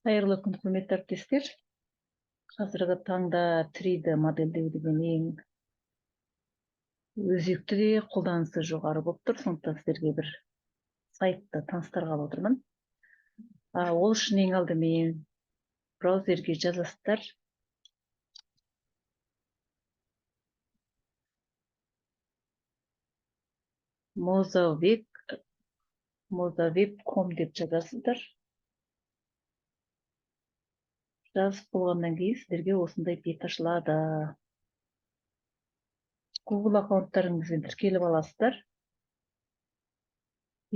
Қайырлы күн, құрметті әріптестер. Қазіргі таңда 3D модельдеу деген ең өзекті де қолданысы жоғары болып тұр. Сондықтан сіздерге бір сайтты таныстырғалы отырмын. Ол үшін ең алдымен браузерге жазасыздар. Mozaweb, mozaweb.com деп жазасыздар. Жазып болғаннан кейін сіздерге осындай бет ашылады. Google аккаунттарыңызбен тіркеліп аласыздар.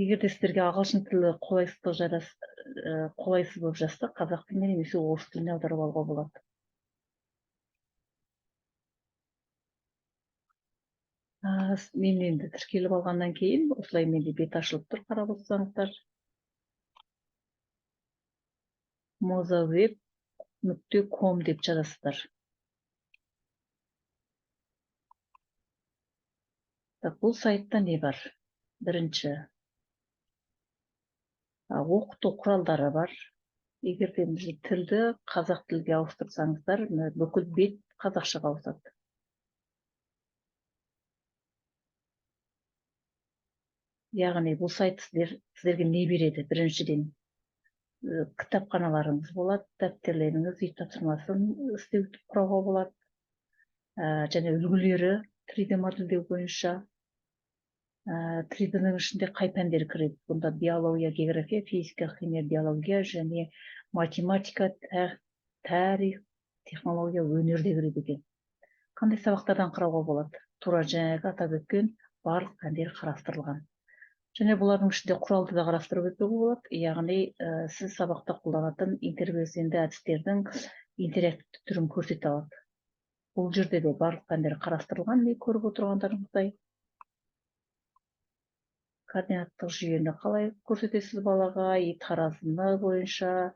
Егер де сіздерге ағылшын тілі қолайсыз болып жатса, қазақ тіліне немесе орыс тіліне аударып алуға болады. Мен енді тіркеліп алғаннан кейін осылай менде бет ашылып тұр, қарап отырсаңыздар. mozaweb.com деп жазасыздар. Так, бұл сайтта не бар? Бірінші, оқыту құралдары бар. Егер де тілді қазақ тілге ауыстырсаңыздар, бүкіл бет қазақшаға ауысады. Яғни бұл сайт сіздерге не береді? Біріншіден, кітапханаларыңыз болады, дәптерлеріңіз, үй тапсырмасын істеу құрауға болады. Және үлгілері 3D модельдеу бойынша. 3D-ның ішінде қай пәндер кіреді? Бұнда биология, география, физика, химия, биология және математика, тарих, технология, өнер де кіреді екен. Қандай сабақтардан қарауға болады? Тура жаңағы атап өткен барлық пәндер қарастырылған. Және бұлардың ішінде құралды да қарастырып өтуге болады. Яғни, сіз сабақта қолданатын интербелсенді әдістердің интерактивті түрін көрсете алады. Бұл жерде де барлық пәндер қарастырылған, міне көріп отырғандарыңыздай. Координаттық жүйені қалай көрсетесіз балаға, и таразыны бойынша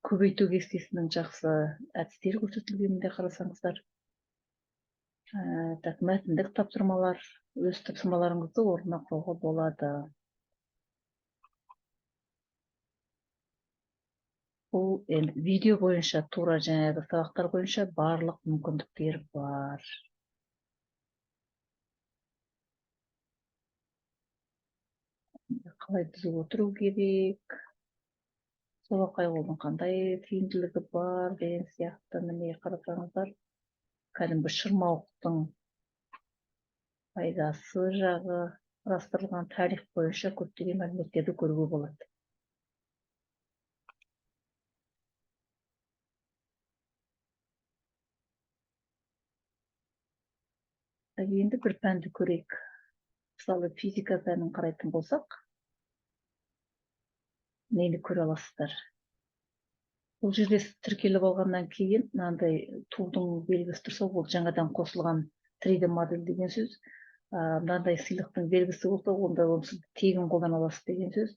көбейту кестесінің жақсы әдістері көрсетілген де қарасаңыздар. Так, мәтіндік тапсырмалар, өз тапсырмаларыңызды орнына қоюға болады. Бұл енді видео бойынша, тура жаңағы сабақтар бойынша барлық мүмкіндіктер бар. Қалай түзіп отыру керек, солақай қолдың қандай тиімділігі бар деген сияқты. Міне қарасаңыздар, кәдімгі шырмауықтың пайдасы жағы қарастырылған, тарих бойынша көптеген мәліметтерді көруге болады. Енді бір пәнді көрейік. Мысалы, физика пәнін қарайтын болсақ, нені көре аласыздар? Бұл жерде тіркеліп алғаннан кейін мынандай тудың белгісі тұрса, ол жаңадан қосылған 3D модель деген сөз. Мынандай сыйлықтың белгісі болса, онда оны сіз тегін қолдана аласыз деген сөз.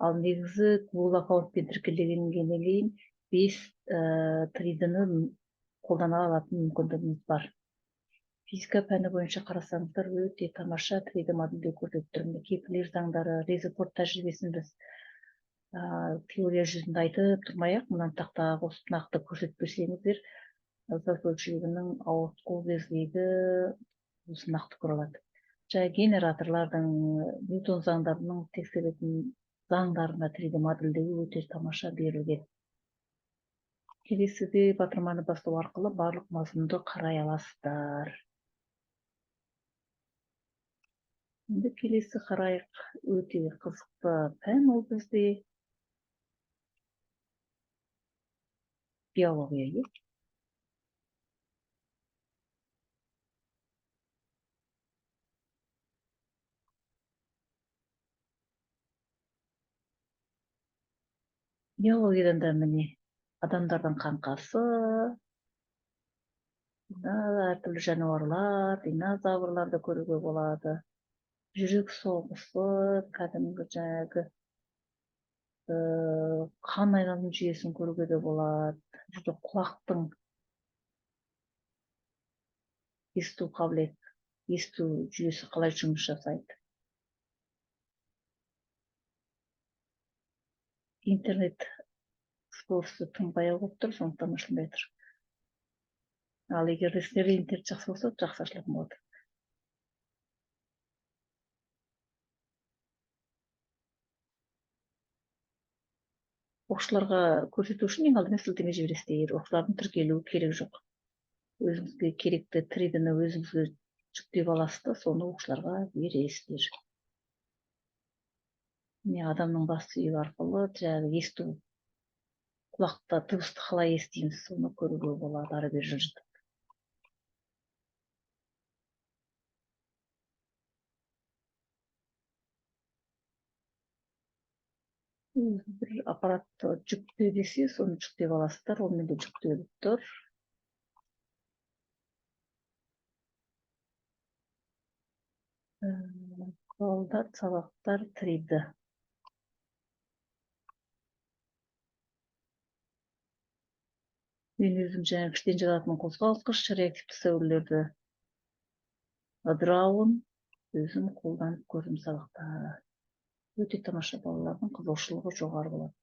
Ал негізі Google аккаунтпен тіркелгеннен кейін 5 3D-ні қолдана алатын мүмкіндігіңіз бар. Физика пәні бойынша қарасаңыздар, өте тамаша 3D модельде көрсетіп тұр. Міне Кеплер заңдары, Резерфорд тәжірибесін біз теория жүзінде айтып тұрмай-ақ, мынаны тақтаға қосып нақты көрсетіп берсеңіздер, зат бөлшегінің ауытқу кездегі осы нақты көре алады. Және генераторлардың, Ньютон заңдарының тексеретін заңдарына 3D модельдеу өте тамаша берілген. Келесіде батырманы басу арқылы барлық мазмұнды қарай аласыздар. Енді келесі қарайық, өте қызықты пән ол бізде биология. Биологиядан да міне адамдардың қаңқасы, әртүрлі жануарлар, динозаврларды көруге болады. Жүрек соғысы, кәдімгі жаңағы қан айналым жүйесін көруге де болады. Бұл құлақтың есту қабілеті, есту жүйесі қалай жұмыс жасайды. Интернет Скорості тым баяу болып тұр, сондықтан ашылмай тұр. Ал егер де сіздерде интернет жақсы болса, жақсы ашылатын болады. Оқушыларға көрсету үшін ең алдымен сілтеме жібересіздер. Оқушылардың тіркелуі керек жоқ. Өзіңізге керекті 3D-ні өзіңізге жүктеп аласыз да, соны оқушыларға бересіздер. Міне, адамның бас сүйегі арқылы жаңағы есту, құлақта дыбысты қалай естиміз, соны көруге болады, ары бері жылжытып. Бір аппаратты жүкте десе, соны жүктеп аласыздар. Ол менде жүктеліп тұр. Құралдар, сабақтар, 3D. Мен өзім жаңа іштен жазатын қозғалтқыш, реактивті сәулелерді ыдырауын өзім қолданып көрдім сабақта. Өте тамаша, балалардың қызығушылығы жоғары болады.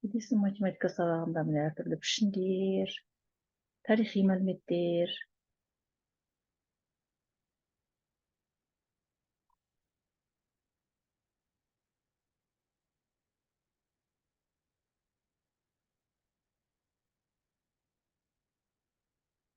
Келесі математика сабағында міне әртүрлі пішіндер, тарихи мәліметтер.